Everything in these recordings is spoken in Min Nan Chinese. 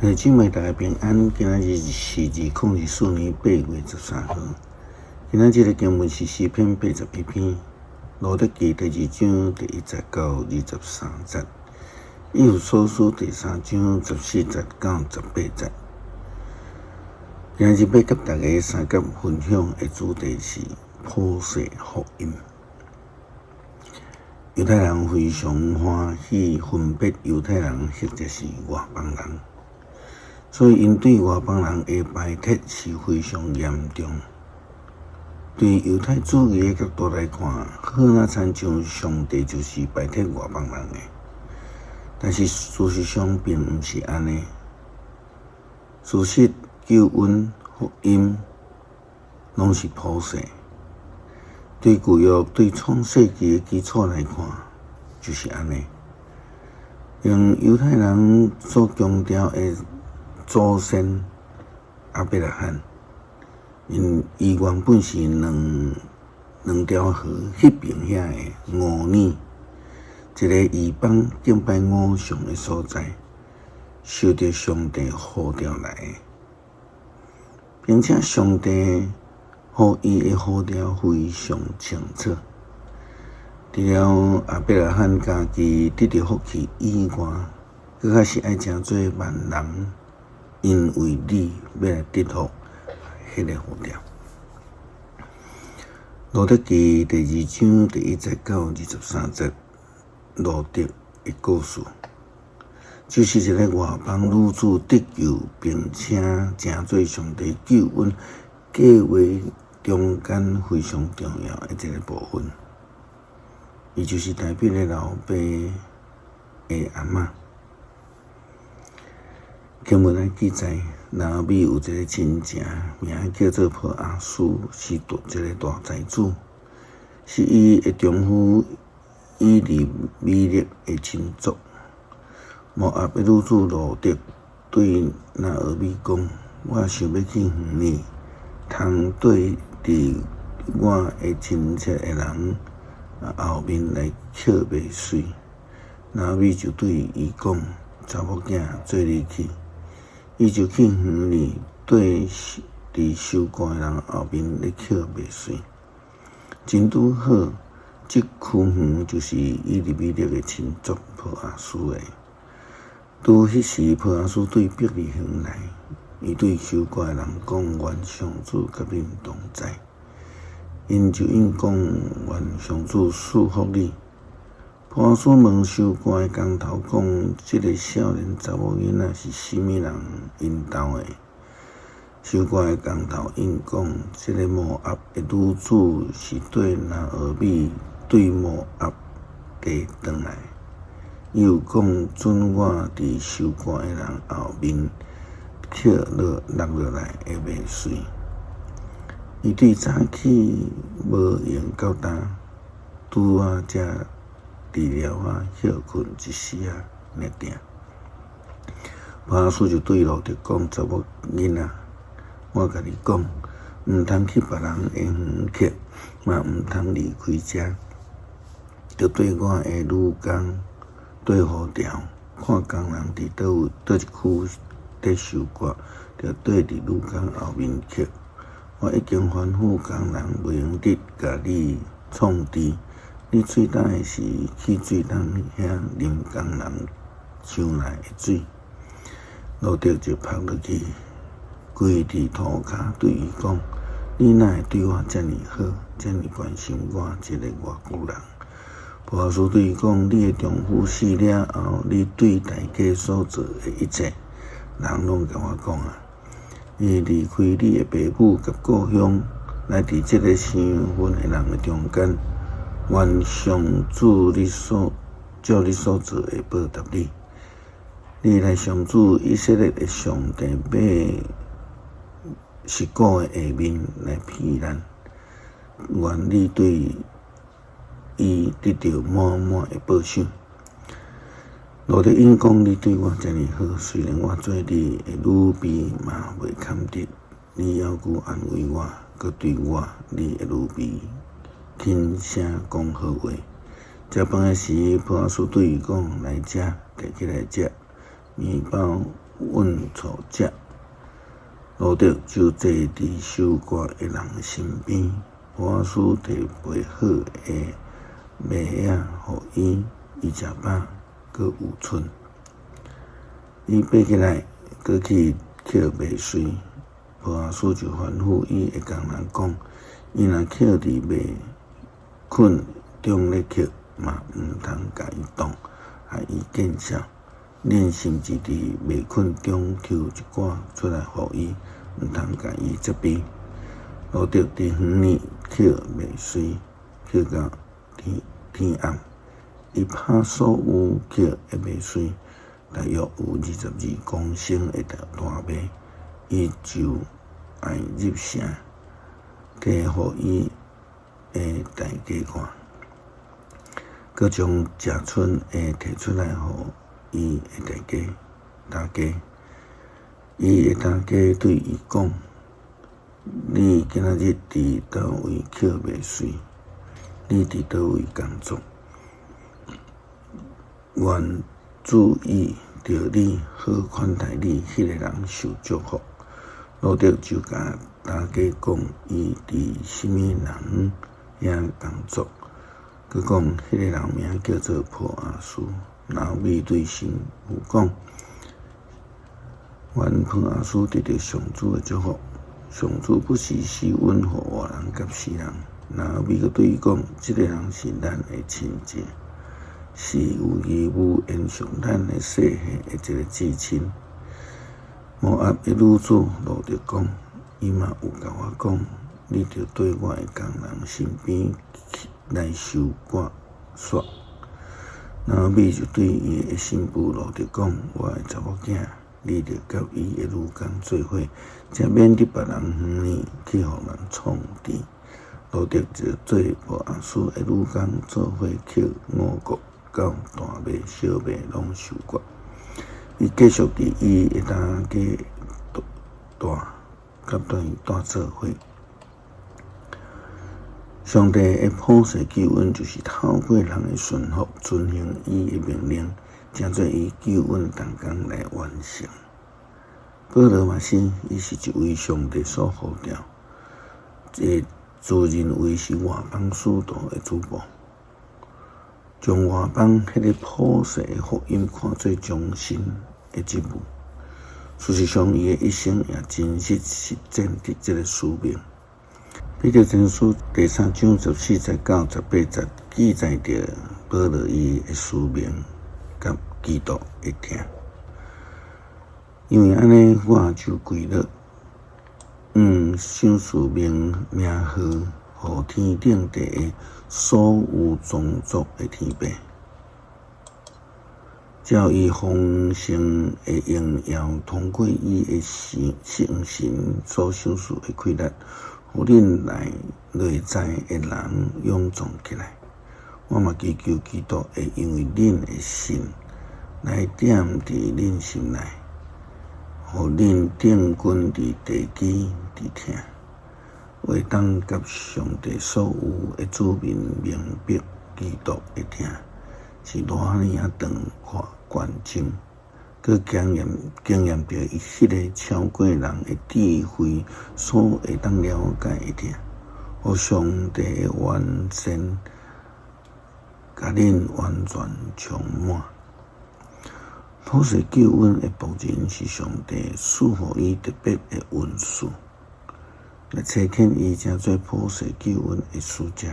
弟兄姊妹大家平安，今仔日是2024年8月13號。今仔日的經文是詩篇81篇，路得記第二章第一節到23節，以弗所書第三章14節到18節。今仔日欲佮大家相佮分享的主題是普世福音。猶太人非常歡喜分別猶太人或者是外邦人。所以，𪜶對外邦人的排斥是非常嚴重。對猶太主義的角度來看，好若親像上帝就是排斥外邦人的。但是事實上並毋是按呢。事實、救恩、福音，攏是普世。對舊約、對創世紀的基礎來看，就是按呢。用猶太人所強調的祖先亞伯拉罕，𪜶伊原本是兩兩條河彼爿遐的烏爾，一個異邦敬拜偶像的所在，受著上帝呼召來的，並且上帝予伊的呼召非常清楚。除了亞伯拉罕家己得著福氣以外，閣較是愛成做萬人。因為你欲來得福，彼個呼召。路得記第二章第一節到23節，路得的故事，就是一个外邦女子得救，並且成做上帝救恩計劃中間非常重要的一個部分。伊就是大衛的老爸的阿嬤。經文內記載，拿俄米有一個親情，名叫做波阿斯，是大一個大財主，是伊的丈夫以利米勒的親族。摩押的女子路得對拿俄米講：我想欲去園裡，通綴佇我的親戚的人後面來抾麥穗。拿俄米就對伊講：查某囝，做你去。伊就去園裡，綴佇收割的人後面咧抾麥穗。真拄好，這區園就是以利米勒的親族波阿斯的。拄彼時，波阿斯對伯利恆來，伊對收割的人講：願上主佮恁同在。𪜶就應講：願上主賜福你。波阿斯問收割的工頭講：這个少年查某囡仔是啥物人𪜶兜的？收割的工頭應講：這个摩押的女子是綴拿俄米對摩押地轉來。伊又講：准我佇收割的人後面抾落落落來的麥穗。伊對早起無閒到今，拄仔才佇寮仔歇睏一時仔爾定。波阿斯就對路得講：查某囡仔，我共你講，毋通去別人的園抾，嘛毋通離開遮，著綴我的女工綴予條，看工人佇佗位佗一區佇收割，著綴佇女工後面抾。我已經吩咐工人，袂用得共你創治。你喙焦的時，去水桶遐啉工人搶來的水。路得就撲落去，跪佇塗跤，對伊講：你哪會對我遮爾好，遮爾關心我這个外國人？波阿斯對伊講：你的丈夫死了後，你對大家所做的一切，人攏共我講啊。伊離開你的爸母佮故鄉，來佇這个生分的人的中間。願上主你所照你所做的報答你。你來上主以色列的上帝馬實谷的下面來避難。願你對伊得著滿滿的報賞。路得應講：你對我遮爾好，雖然我做你的女婢嘛袂堪得，你猶閣安慰我，閣對我你的女婢輕聲講好話。食飯的時，波阿斯對伊講：來食，提起來食，麵包允娶者。路得就坐佇收割的人身邊，波阿斯提備好的麥仔予伊，伊食飽，閣有賰。伊爬起來，閣去抾麥穗。波阿斯就吩咐伊的工人講：伊若抾佇麥捆中咧抾，嘛毋通共伊擋，予伊見笑。恁甚至佇麥捆中抽一寡出來予伊，毋通共伊責備。路得佇園裡抾麥穗，抾到天天暗。伊拍所有抾的麥穗，大約有22公升的大麥，伊就愛入城，提予伊的大家看，閣將食賰的提出來予伊的大家。大家，伊的大家對伊講：你今仔日佇佗位抾麥穗？你佇佗位工作？願主倚著你好款待你彼个人受祝福。路得就共大家講，伊佇啥物人遐工作，閣講彼個人名叫做波阿斯。拿俄米對新婦講：願波阿斯得著上主的祝福。上主不時施恩予活人佮死人。拿俄米閣對伊講：這个人是咱的親戚，是有義務延續咱的世系的一個至親。摩押的女子路得講：伊嘛有共我講，你著綴我的工人身邊來收割粟。拿俄米就對伊的新婦路得講：我的查某囝，你著佮伊的女工做伙，才免佇別人園裡去予人創治。路得就綴波阿斯的女工做伙抾五穀，到大麥、小麥攏收割。伊繼續佇伊的大家蹛，佮伊蹛做伙。上帝的普世救恩就是透過人的順服，遵行伊的命令，成做伊救恩同工來完成。保羅嘛是，伊是一位上帝所呼召，一个自認為是外邦使徒的主僕，將外邦彼个普世的福音看做終身的職務。事實上，伊的一生也真實實踐佇這个使命。彼得前書第三章14節到18節記載著保羅伊的使命佮基督的疼。因為按呢，我就跪落，賞賜名名號，予天頂地下所有種族的天父，照伊豐盛的榮耀，通過伊的聖神所賞賜的氣力，予恁內在的人勇壯起來。我嘛祈求基督會因為恁的信來踮佇恁心內，予恁定根佇地基佇疼，會當佮上帝所有的子民明白基督的疼是偌爾仔長闊寬深，閣經驗著伊彼个超過人的智慧所會當了解的疼，予上帝的完善共恁完全充滿。普世救恩的僕人是上帝賜予伊特別的恩賜，來差遣伊成做普世救恩的使者，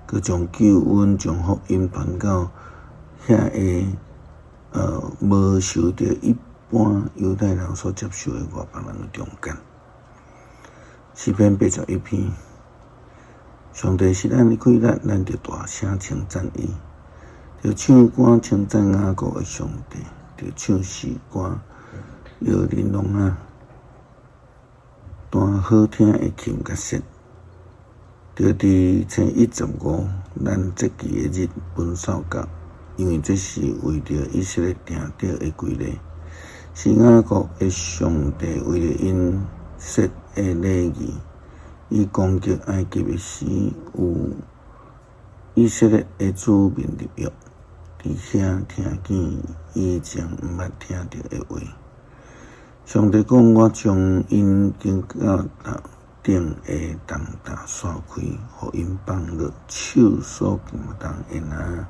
閣將救恩、將福音傳到遐个無受著一般猶太人所接受的外邦人中間。詩篇81篇，上帝是咱的氣力，咱就大聲稱讚伊，著唱歌稱讚雅各的上帝，著唱詩歌，搖琳琅仔，彈好聽的琴佮瑟。著佇初一十五，咱節期的日分掃角，因為這是為著以色列定著的規例，是雅各的上帝為著𪜶設的禮儀。伊攻擊埃及的時，有以色列的子民立約，佇遐聽見以前毋捌聽著的話。上帝講：我將𪜶肩胛頂的重擔徙開，予𪜶放落手所擔的籃。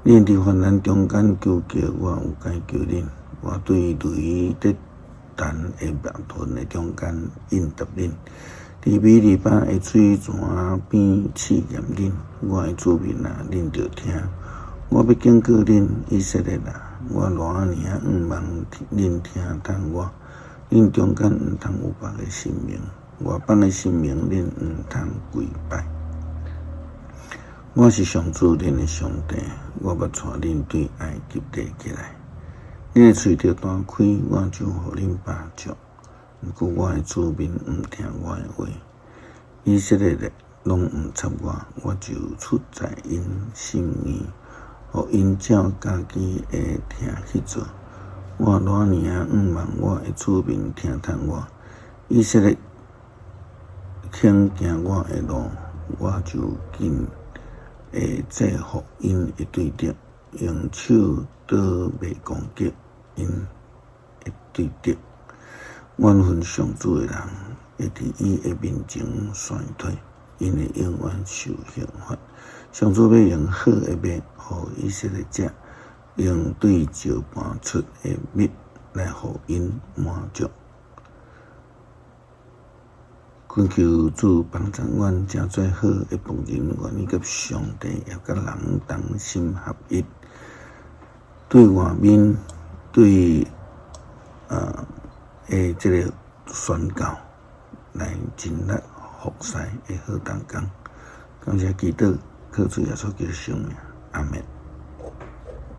恁佇患難中間求叫，我有解救恁；我對雷咧彈的密雲的中間應答恁。佇米利巴的水泉邊試驗恁，我的子民啊，恁著聽。我欲警告恁，以色列啊，我偌爾向望恁聽從我。恁中間毋通有別个神明，外邦的神明恁毋通跪拜。我是上主恁的上帝，我捌帶恁對埃及地起來。恁的喙著彈開，我就予恁飽足。毋過我的子民毋聽我的話，以色列攏毋插我，我就出在𪜶心意，予𪜶照家己的疼去做。我偌爾向望我的子民聽從我，以色列肯行我的路，我就緊會制伏𪜶的對敵，用手擋袂攻擊𪜶的對敵。怨恨上主的人，會佇伊的面前衰退，𪜶會永遠受刑罰。上主欲用好的麥予以色列食，用對石盤出的蜜來予𪜶滿足。懇求主幫助阮，成做好的僕人，願意佮上帝也佮人同心合一，對外面對的這个宣教來盡力服侍的好同工。感謝基督，靠主耶穌基督聖名，阿門。